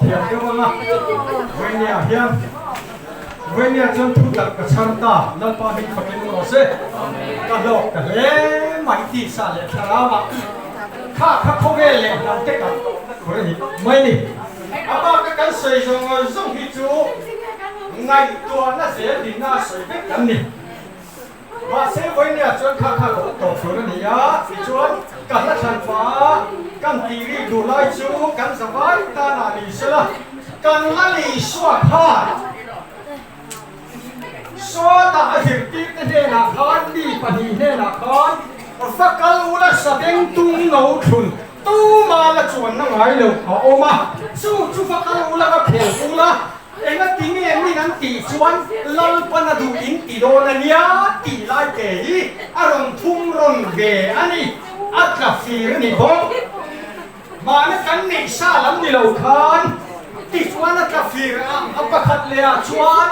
thiam deuh ang a, Vawinia hian Vawinia chuan thu tak ka chhar ta, Lalpa hming fakin rawh se. Ka hlawk ta hle mai tisa leh thlarau ah kha kha khawvel leh hnam te kan tawhna tur a ni mai ni. A bak a kan sawi zawng zawng hi chu ngaihtuahna zel dinna a sawi vek kan ni. Mahse Vawinia chuan kha kha ka awm tawh tur a ni a, tichuan ka hla thlan pah kan tih ri duh lai chu kan za vai tan ah ni sela, kan la Isua khan sawtah a zirtir te hnenah khan mi pahnih hnenah khan va kal ula sabeng tung no thlun tuma la chuanna ngai lo a awm a, chu chu va kal ula va khel ula. Engati nge min an tih chuan Lalpan a duh in ti dawn a nia tih lai te hi a rawn thum rawn ve a ni, a tla fir a ni bawk. Mahna kan neih sa lam ni lo khan tichuan a tla fir a, a pakhat leh ah chuan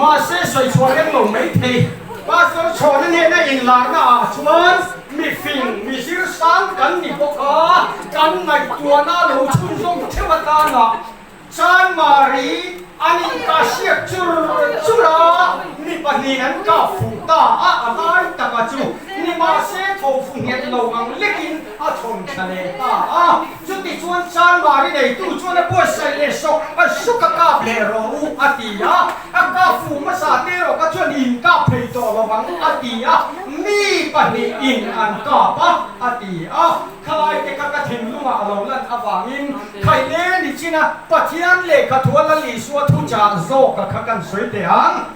mahse sawi chhuah reng lo mai thei. Pastor Chhawna nena inlarna ah chuan mi fing, mi zir sang kan ni bawk a, kan ngaihtuahna lo chhunzawm theuh atana Chanmari an inkah hriat chur chur a, mi pahnihin an kah fuh ta a, a lai taka chu ni mahse tho fu nghet lo ang lekin a thawn tha leh ta a. Chutichuan Chanmari neitu chuan a buatsaih leh sawk a suk a kap leh rawh u a ti a, a kap fuh hmasa te erawh kha chuan in kap thei tawh lo ang a ti a, mi pahnihin an kap a a ti a. Khalai te kha ka thinlungah a lo lan avangin Khaile ni chin a Pathian lehkha thua Lal Isua thuchah zawka kha kan sawi teh ang.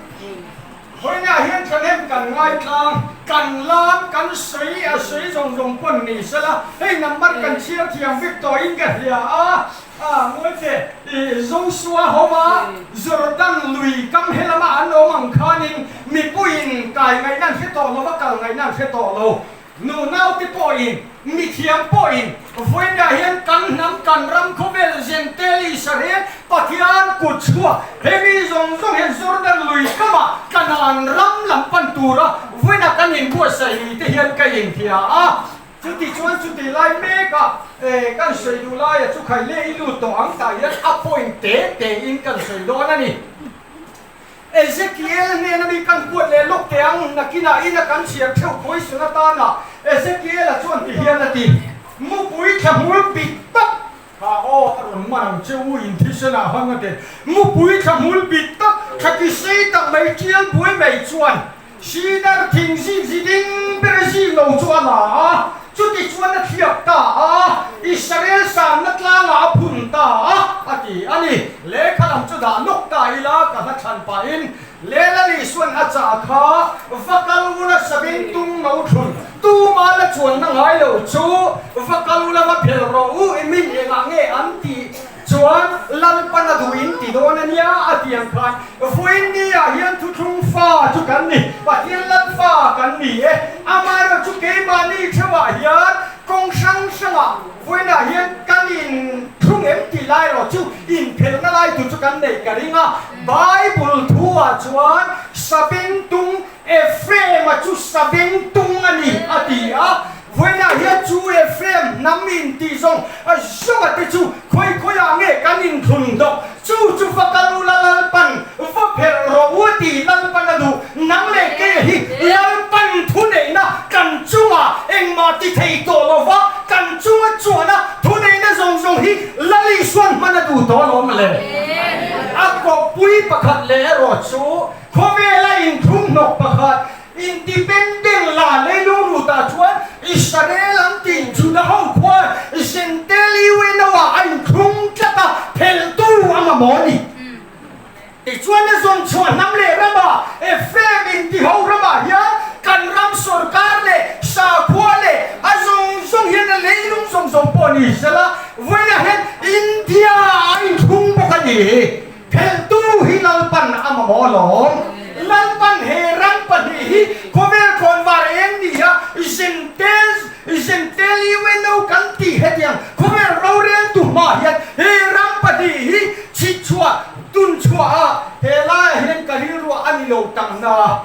Vawiinah hian thahnem kan ngaitlang, kan lam, kan sawi a sawi zawng zawng pawn ni sela, hei number kan chhiar thiam vek tawhin ka hria a, a ngawi che i Joshua hova Jordan lui kam he lama an awm ang khanin mipuiin kai ngaihna an hre tawh lo va, kal ngaihna an hre tawh lo. Nu naute pawhin, mithiam pawhin vawiinah hian kan hnam, kan ram khawvel Zentel Israel Pathian kut chhuak he mi zawng zawng hian Jordan lui kamah Kanaan ram lam pan tura vawiinah kan inbuatsaih ni te hian ka inhria a. Chuti chuan chuti lai mekah kan sawi duh laia chu khai leh i lut tawh ang tah hian a point te tein kan sawi dawn a ni. Ezekiel hnena mi kan kuat leh lawk teh ang, nakinah ina kan chhiar theuh khawi sun atana Ezekiel-a chuan ti hian a ti, Mupui thla hmul bit tak, ha aw a rawn man ang che u in thisenah hang a ti, Mupui thla hmul bit tak, thla ki sei tak mai tial buai mai chuan Sidar thing zing zi ding ber zing lo chu a la a, chuti chuan a thliak ta a, Israel sanna tlangah a phun ta a, a ti a ni. Lehkha lam chu dah nawk ta ila ka hla chhan pahin Lelali suan a chah kha va kal ula sabin tung no thlun tuma la chuanna ngai lo chu va kal ula va phel rawh u i min engah nge an tih Chuan Lalpan a duh in ti dawn a nia a ti ang khan vawiin ah hian thuthlung fa chu kan ni, Pathian Lal fa kan ni e. Amaherawh chu keimahni theuhah hian kawng hrang hrangah vawiin ah hian kan in thlung em tih lai erawh chu inphelhna lai tur chu kan neih ka ring a. Bible thu ah chuan Sabengtung Ephraim-a chu Sabengtung a ni a ti a. Vawiinah hian chu Ephraim hnam in tih zawng a zawnga te chu khawi khawiah nge kan inthlun dawk? Chu chu va kal ula Lalpan va phelh rawh u a ti Lalpan a duh. Nang leh keia hi Lalpan thuneihna kan chungah engmah ti thei tawh lo va, kan chunga chuana thuneihna zawng zawng hi Lal Isuan hman a duh tawh alawm le. A kawppui pakhat leh erawh chu khawvela inthlum hnawk pakhat Independent la leilung rutah chuan Israel an tih Juda ho khuan Zentel UNO ah a inthlung tlat a, phelhtu a mamawh a ni. Tichuan a zawn chhuah hnam leh ramah Ephraim intiho ramah hian kan ram sorkar leh sakhua leh a zawng zawng hian a leilung zawng zawng pawh ni sela vawiinah hian India ah a inthlung bawk a ni. Phelhtu hi Lalpan a mamawh alawm. Lalpan he ram pahnih hi khawvel khawnvar eng ni a Zentel Zentel UNO kan tih hetiang khawvel roreltu hmaah hian he ram pahnih hi chhitchhuah tunchhuah a he laiah hian ka rilruah a ni lo takna.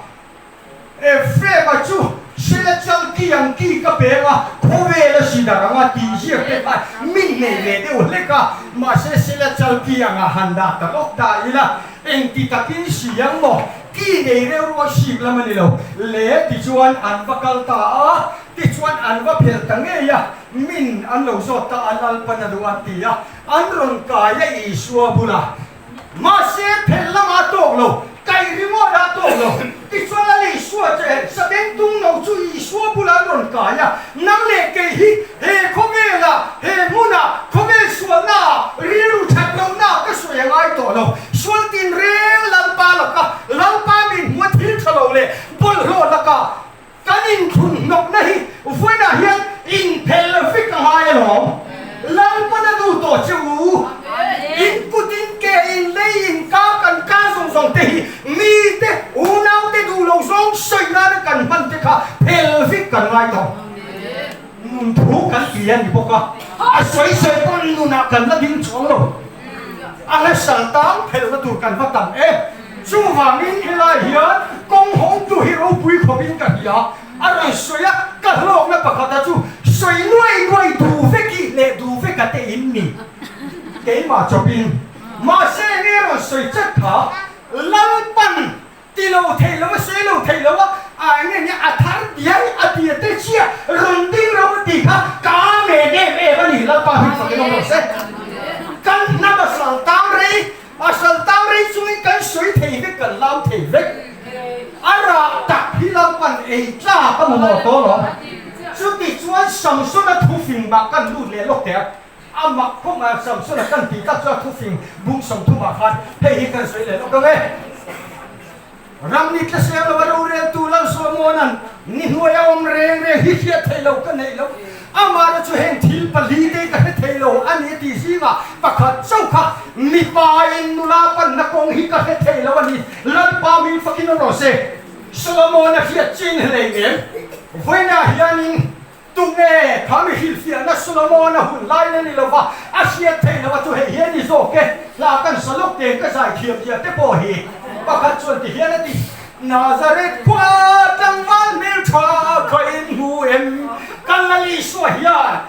Ephraim-a chu Selachal ki ang ki ka peng a, khawvela si dar anga tih ziak te khan min nei ve deuh hlek a. Mahse sela chal ki anga han dah ta lawk ta ila, engti takin si ang maw? Ki nei reuh rual sik lam a ni lo le, tichuan an va kal ta a, tichuan an va phelh ta ngei a, min an lo zawt ta a, Lalpan a duh an ti a, an rawn kai a Isua bulah. Mahse phelh lamah a tawk lo, kaih ringawt a tawk lo. Tichuan Lal Isua che sabengtung no chu Isua bulah an rawn kai a, Nang leh kei hi he khawvelah, he hmunah, khawvel sualnaah, rilru that lohnaah ka sawi a ngai tawh lo. Sual tinreng Lalpa laka, Lalpa min hmua thil tha lo leh bawlhhlawh laka Kan inthlun hnawkna hi vawiinah hian inphel vek a ngai alawm. Lalpan a duh tawh che u. In kut in ke in lei in ka kan ka zawng zawng te hi mite unaute duh lo zawng sawi nana kan hman te kha phel vek kan ngai tawh. Nun thu kan ti a ni bawk a, a sawi sawi pawn nunah kan la ding chuang lo. A la sal tang phelhna tur kan va tam em. Chuvangin helai hian kawng hawngtu hi ropui khawpin ka hria a rawn sawi a, ka hlawkna pakhata chu sawi nuai nuai duh vek i leh duh vek a te in ni keimah chawpin. Mahse enge a rawn sawi chat kha Lalpan ti lo thei lo a sawi lo thei lo a, a enge nia a thar diai a ti a te chiah rawn ding ro a tih kha ka amen em em a ni Lalpa hming fakin awm rawh se. Kan hnam a sal tang rei A sal tang rei chungin kan sawi thei vek, kan lau thei vek. A rah tak hi Lalpan ei tlak a mamawh tawh alawm. Chuti chuan Samsona thufing mah kan lut leh lawk teh a, amah khawmah Samsona kan tih tak chuan thufing bung sawmthumah khan hei hi kan sawi leh lawk ang e. Ram ni tlaseng lo a roreltu Lalsawmuanan ni hnuai a awm reng reng hi hriat theih lo ka neih lo. Amah chu heng thil pali te ka hre thei lo a ni tih zingah pakhat chauh kha mipa in nula panna kawng hi ka hre thei lo a ni. Lalpa min fakin awm rawh se. Solomon a hriat chin hlei nem. Vawiinah hianin Tunge kha mi hrilhfiahna Solomon-a hun lain a ni lo va, a hriat theih loh a chu hei hi a ni zawk e, hla kan sa lawk teng ka zai thiam zia te pawh hi pakhat chuan ti hian a ti, Nazareth khua tlangval hmeltha kha in hmu em? Kan Lal Isua hian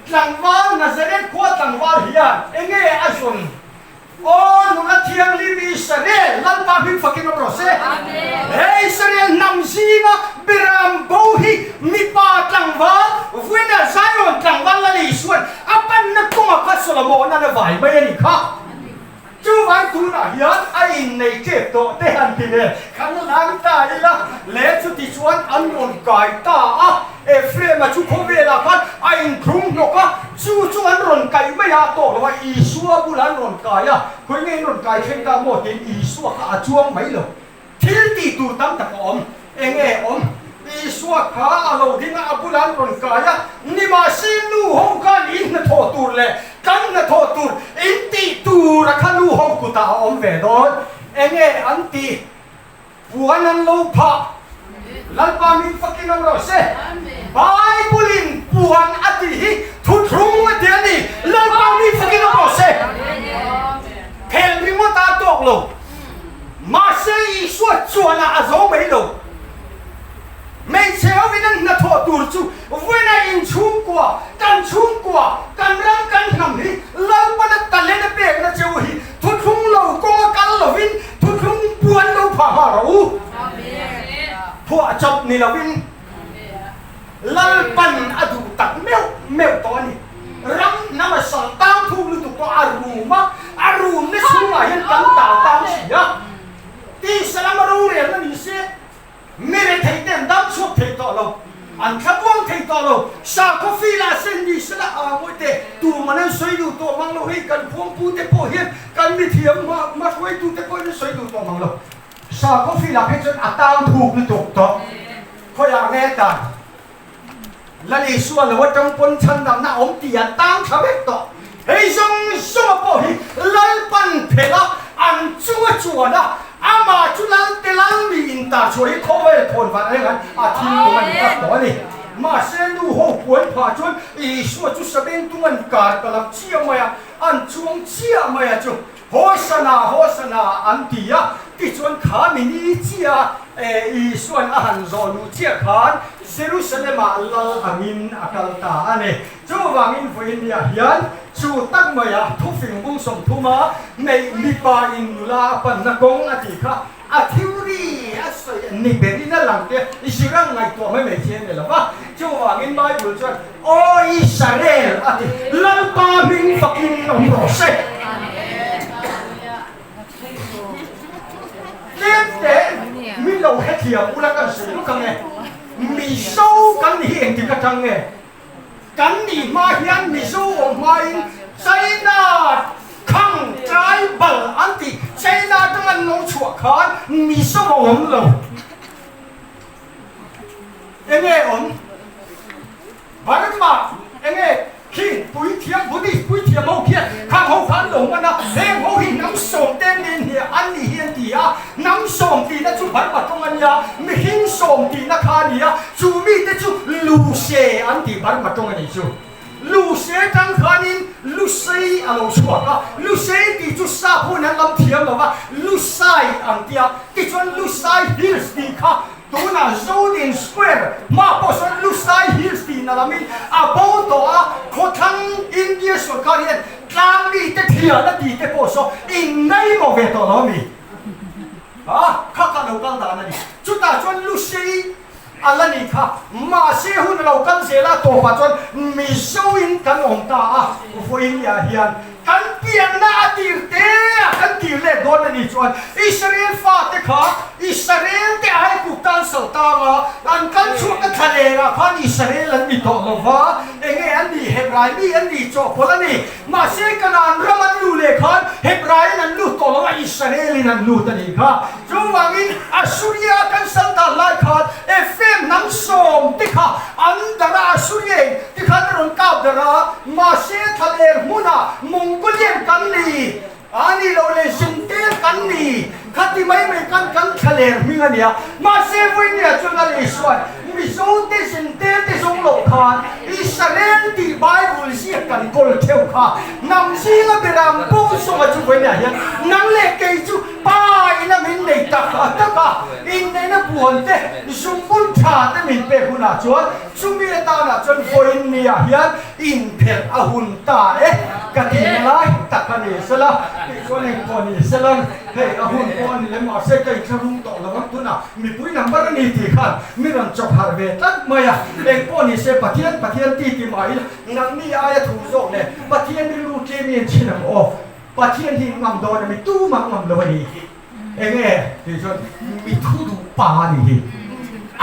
tlangval Nazareth khua tlangval hian enge a zawn? Aw nula thianghlim Israel, Lalpa hming fakin awm rawh se. He Israel hnam zinga Beram bo hi mipa tlangval, Vuina Zion tlangval Lal Isuan a panna kawnga kha Solomon-a'n a vai mai a ni kha. Chuvang tunah hian a innei tep tawh te han ti ve khan lang ta ila le chuti chuan an rawn kai ta a. Ephraim-a chu khawvelah khan a inthlung hnawk a, chu chu an rawn kaih mai a, a tawk lo a, Isua bulah an rawn kai a, khawi nge in rawn kai thleng ta maw tiin Isua kha a chuang mai lo. Thil tih tur tam tak a awm. Eng nge awm? Isua kha a lo ding a, a bulah an rawn kai a, nimahse nu ho khan in hnathawh tur leh kan hnathawh tur in tih tur a kha nu ho kutah a awm ve dawn. Eng nge an tih? Puan an lo phah. Lalpa min fakin awm rawh se. Bible in puan a tih hi thuthlung a ti a ni. Lalpa min fakin awm rawh se. Phel ringawt a tawk lo. Mahse Isua chuanah a zo mai lo. Hmeichhe hovin an hnathawh tur chu vawiina inchhungkua, kan chhungkua, kan ram kan hnam hi Lalpana talent a pekna cheu hi thuthlung lo kawnga kal lovin thuthlung puan lo phah nghal rawh u. Phuah chawp ni lovin Lalpan a duh tak meuh meuh tawh a ni. Ram hnam a sal tang thuk lutuk pawh a rum a, a rumna chhungah hian kan tal tang si a. Tisa lama rorelna ni se. Mi rethei te an dam chhuak thei tawh lo, an thla buang thei tawh lo. Sakhaw fil ah sen ni sela a ngawi te, tuman an sawi duh tawh mang lo. Hei kan khuangpu te pawh hian kan mithiam hma hma hruaitu te pawhin an sawi duh tawh mang lo. Sakhaw fil ah phei chuan a tang thuk lutuk tawh. Khawiah nge tan? Lal Isua lo atang pawn chhandamna a awm tih an tang tha vek tawh. Hei zawng zawnga pawh hi Lalpan phelh a, an chunga chuan a, amah chu Lalte Lal mi intar chhuah hi khawvel thawn vang reng an a thil tum a ni tak tawh a ni. Mahse nu ho puan phah chuan Isua chu sabeng tung an kar ta lak chiah mai a, an chuang chiah mai a chu Hosana, Hosana an ti a. Tichuan kha mini chiah Isua'n a han zawh luh chiah khan Jerusalem-ah lal angin a kal ta a ni. Chuvangin vawiinniah hian chu tak maia thufing bung 30 a neih mipa in nula a panna kawng a tih kha a theory a sawi ni berin a lang te zira ngaihtuah mai mai chi a ni lo va. Chuvangin Bible chuan, Aw Israel a ti, Lalpa hming fakin awm rawh se. Tlem te min lo hrethiam ula kan sawi luk ang e. Mizo kan ni hi engtik atang nge? Kan nih hma hian Mizo awm hmain China khang tribal an tih China atang an lo chhuah khan Mizo a awm lo. Enge awm? Burma enge khi puithiam Buddhist puithiam ho khian khang ho kha an lo hman a, heng ho hi hnam sawm te nen hi an ni hi an ti a, hnam sawm tihna chu Burma tawng a nia, mihring sawm tihna kha a ni a, chu mite chu Luse an ti Burma tawng a nih chu. Luse tang khanin Lusei a lo chhuak a, Lusei tih chu sap hun an lam thiam lo va, Lusai an ti a, tichuan Lusai Hills tih kha Tunah Zodin Square hma pawh sawn Lusai Hills tih na lamin a bo tawh a, khawthlang India sorkar hian tlang mite thian a tih te pawh saw in ngaimawh ve tawh lo a mi? Ha, kha kha lo kal dan a ni. Chutah chuan Lusei a la ni kha, mahse hun a lo kal zel a, tawpah chuan Mizo in kan awm ta a, vawiin ah hian Kan pianna a tir te a kan tir let dawn a nih chuan Israel fate kha Israel te Aigupta an sal tang a, an kal chhuak a thla ler ah khan Israel an ni tawh lo va, enge an nih Hebrai mi an nih chawhpawlh a ni. Mahse Kanaan ram an luh leh khan Hebrai in an lut tawh lo va, Israel in an lut a nih kha. Chuvangin Assuria kan sal dan lai khan Ephraim hnam 10 te kha an darh a, Assuria in tikhan a rawn kap darh a, mahse thlaler hmunah Mongolian kan ni, a ni lo leh Zentel kan ni, khati mai mai khan kan thlaler hming a nia. Mahse vawinia chuan a lei suan Mizo te Zentel te zawng loh khan Israel tih Bible ziak kan kawl theuh kha hnam zinga beram bo zawnga chu vawinia hian nang leh kei chu Pa ina min nei tak a tak a, inneihna puan te, zungbun tha te min pek hunah chuan chumi atanah chuan vawiin niah hian inphelh a hun ta e ka tihna lai tak a ni sela, tih chuan engpawh ni sela hei a hun pawh a ni lem mahse ka inthlahrung tawh lo ang tunah mipui number a ni tih khan mi rawn chawp harh ve tlat mai a, engpawh ni se Pathian Pathian ti ti mah ila nangni aia thu zawk leh Pathian rilru tlem i en chhin ang aw. Pathian hi ngam dawn a mi tumah ngam lo a ni hi. Enge tih chuan mi thu duh pa a ni hi.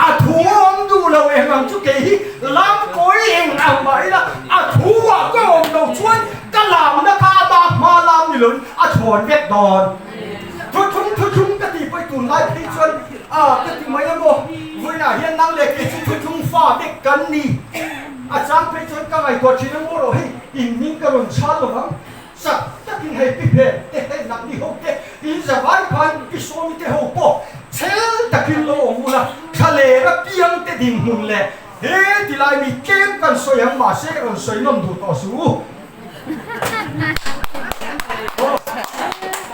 A thu awm duh lo eng ang chu kei hi lam kawi eng ang mah ila a thu ah ka awm lo chuan ka lamna kha a bak hma lam ni loin a chhawn vek dawn. Thuthlung thuthlung ka tih pawh tunlai phei chuan a ka ti mai a maw vawiinah hian nang leh kei chu thuthlung fa vek kan ni. A chang phei chuan ka ngaihtuah thin a maw rawh hei in hming ka rawn chhal lovang. Chak takin hei pi hmel te hei nangni ho te in zavai khan pi sawmi te ho pawh chhel takin lo awm ula thlaler apiang te dinhmun leh he tilai mi tlem kan sawi ang mahse rawn sawi nawm duh tawh suh u. Aw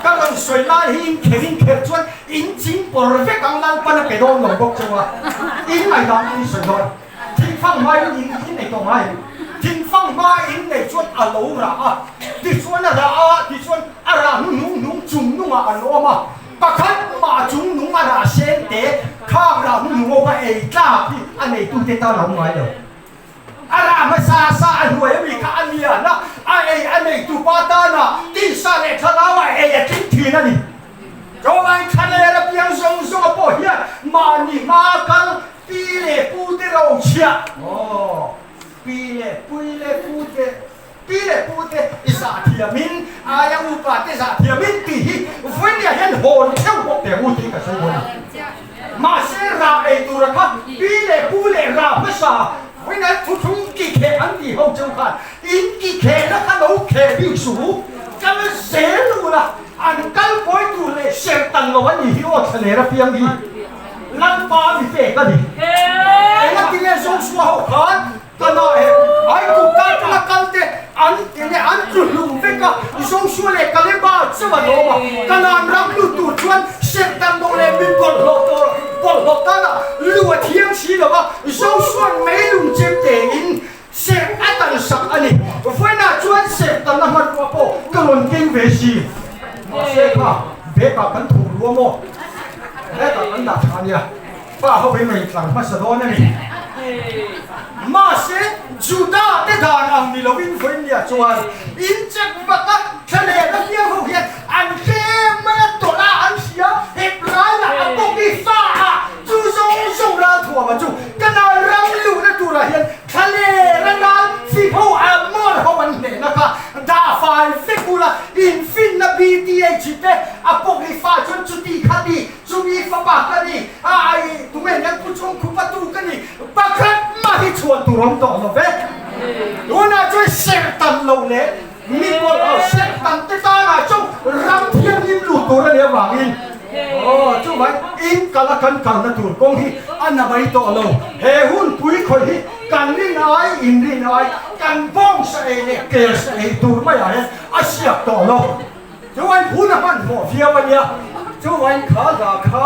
ka rawn sawi lai hi in kher in kher chuan in ching pawr vek ang Lalpan a pe dawn lo bawk chauh a in ngaihdan in sawi dawn. Thingfang hmain in in nei tawh ngai. Thingfang hma in nei chuan a lo rah a, tichuan a rah a, tichuan a rah hnuhnung hnung chung nungah an awm a, pakhat mah chung nung a rah sen te khang rah hnuhnung ho kha ei tlak hi a neitute tan a awm ngai lo. A rah hmasa sa a hnuai ami kha a lian a, a ei a neitupa tana tisa leh thlarau a ei a tling thin a ni. Chawlai thlaler apiang zawng zawnga pawh hian mahni hma kal Pi leh pu te ro chhiah aw Pi leh pui leh pu te Pi leh pu te i zah thiamin aia upa te zah thiamin tih hi vawinia hian hawn theuh bawk teh u tih ka sawi dawn a. Mahse rah ei tura kha pi leh pu leh rah hmasa vawinia thuthlung ki kheh an tih ho cheu khan in ki khehna kha lo kheh bik suh u, kal zel ula an kal kawi tur leh ser tan lo a nih hi aw thlaler apiang hi. Lalpa mi pek a ni. Engati nge Joshua ho khan Kana he Aigupta atanga kal te an enge an tlu hlum vek a, Joshua leh Kaleba chauh an awm a, Kanaan ram lut tur chuan serh Serhtanna hmanrua pawh ka rawn keng ve si. Mahse kha bag ah kan thuh ru a maw? Bag ah kan dah tha a nia. Pa ho in rawn tlar hmasa dawn a ni. Mahse Juda te dan ang ni loin vawinia chuan in check vak a, thlaleh na hial ho hian an hre mai a, tawlh a an hria, Heplai lah a bawk i fa ah chu zawng zawng ralthuama chu ka nal ram luhna turah hian thlaleh a ral fip ho a mawr ho an hnehna kha dah fai vek ula, infinna BTH te a bawk i fa chuan chuti khati Chumi fapa ka ni, a ai tunge hian pu chung khupa tu ka ni, pakhat mah hi chhuan tur awm tawh lo ve. Tunah chuan serhtan lo leh mi pawlh ho serhtan te tanah chu ram thianghlim lut tur a nih avangin aw chuvai in kal a kan kalna tur kawng hi a na mai tawh lo. He hun pui khawih hi kan rin ai in rin ai kan bawng sa ei leh kel sa ei tur maiah hian a siak tawh lo. Chuan hun a hmanhmawh viau a nia, chuan kha hla kha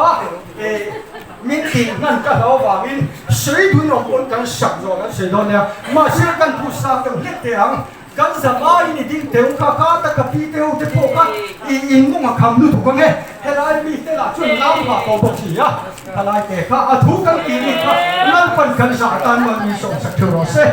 min tih hman ka hlau avangin sawi dun awm pawn kan sak zawh kan sawi dawn nia, mahse kan phu sang deuh hlek teh ang, kan zavaiin i ding teu kha kha ta ka pi te ho te pawh kha i in mawng a kham lutuk ang e, helai mi te lah chuan lam hah tawh bawk si a, khalai te kha a thu kan tih ni kha Lalpan kan zah atan mal min sawmsak theuh rawh se.